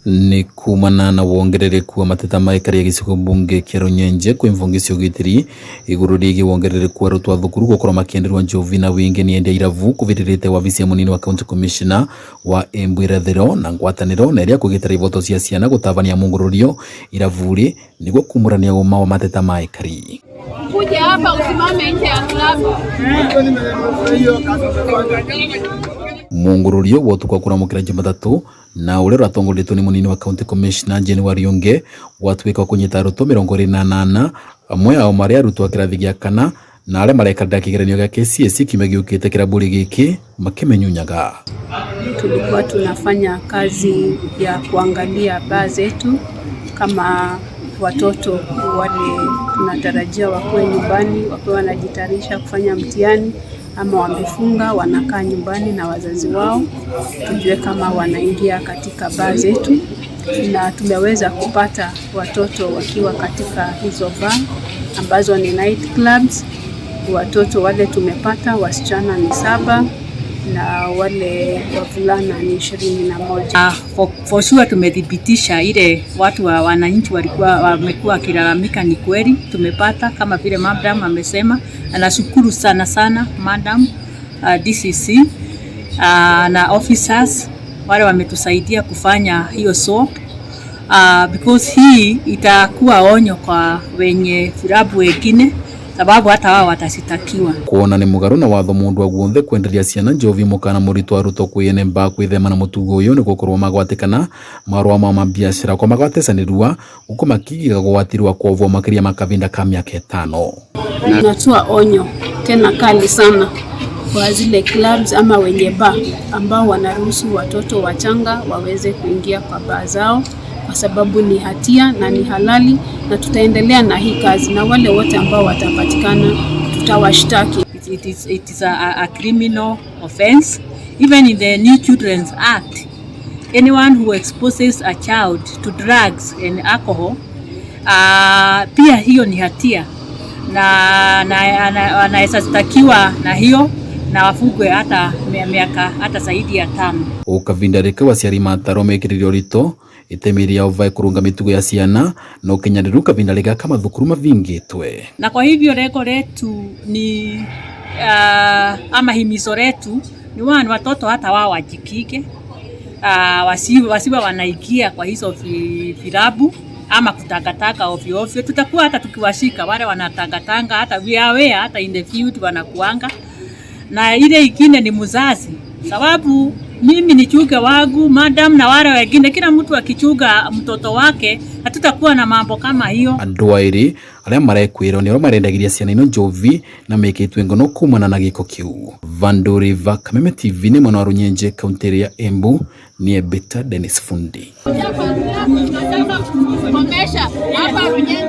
Nĩ kumana na wongerereku wa mateta ma aikari a gĩcigo mbunge kĩa Runyenje kwĩ mvungi cia ũgitĩri igũrũ rĩgiĩ wongerereku wa arutwo a thukuru gũkorwo makĩenderwo njovi na wingĩ nĩ endia irabu kũbĩtĩrĩte wabici ya mũnini wa county commissioner wa Embu irathĩro na ngwatanĩro na ĩrĩa kũgitĩra ivoto cia ciana gũtabania mungũrũrio iravurĩ nĩguo kumũrania ũma wa mateta ma aikari. Kuja hapa usimame nje ya klabu. Mungũrũrio wotukwa kũramũkĩra Jumatatu na ũrĩa ũratongoretio nĩ mũnini wa county commissioner Jane Wariũngĩ gwatuĩka kũnyita arutwo 28, amwe ao marĩ arutwo a kĩrathi gĩa kana na arĩa marekarĩra kĩgeranio gĩa KCSE kiumia gĩũkĩte kĩrabu gĩkĩ makĩmenyunyaga. Tulikuwa tunafanya kazi ya kuangalia baa zetu kama watoto wale tunatarajia wakuwe nyumbani, wakuwe wanajitayarisha kufanya mtihani ama wamefunga wanakaa nyumbani na wazazi wao, tujue kama wanaingia katika baa zetu, na tumeweza kupata watoto wakiwa katika hizo baa ambazo ni night clubs. Watoto wale tumepata wasichana ni 7 na wale wavulana ni 21. For sure tumethibitisha ile watu wa wananchi walikuwa wamekuwa wakilalamika, ni kweli tumepata, kama vile madam amesema. Anashukuru sana sana madam DCC na officers wale wametusaidia kufanya hiyo swap, because hii itakuwa onyo kwa wenye vilabu wengine, sababu hata wao watashitakiwa. Kuona nĩ mũgarũ na watho mũndũ wa guothe kwenderia ciana njovi mũkana mũritũ arutwo kwĩene mba kwĩthema na mũtugo ũyũ nĩ gũkorwo magwatikana marũa ma mabiacara kwa magwatecanĩrua gũkũ makigiga gwatirwa kwovwo makĩria ma kavinda ka mĩaka 5. Tunatoa onyo tena kali sana kwa zile clubs ama wenye bar ambao wanaruhusu watoto wachanga waweze kuingia kwa baa zao, kwa sababu ni hatia na ni halali, na tutaendelea na hii kazi, na wale wote ambao watapatikana tutawashtaki. It is a criminal offense. Even in the New Children's Act, anyone who exposes a child to drugs and alcohol, pia hiyo ni hatia na anaweza shtakiwa na hiyo na wafungwe hata miaka hata zaidi ya 5. Ukavinda rĩkau aciari mataro mekĩrĩire ũritũ itemi rĩao vae kũrũnga mĩtugo ya ciana na ũkinyanĩru kavinda rĩgaka mathukuru mavingĩtwe. Na kwa hivyo lengo letu ni ama himizo letu ni one, watoto hata wao wajikike, wasiwe wanaingia kwa hizo vilabu ama kutangatanga ovyo ovyo. Tutakuwa hata tukiwashika wale wanatangatanga, hata we are aware, hata in the field wanakuanga. Na ile ingine ni mzazi, sababu mimi ni chuga wangu madam na wale wengine, kila mtu akichuga mtoto wake, hatutakuwa na mambo kama hiyo. Andũ aĩrĩ arĩa marekwĩrwo nĩ arĩa marendagiria ciana ino njovi na mekĩtwe ngono kumana na gĩko kĩu. Vanduriva Kameme TV nĩ mwena wa Runyenje kaunti ya Embu ni Beta Dennis Fundi. Komesha hapa Runyenje.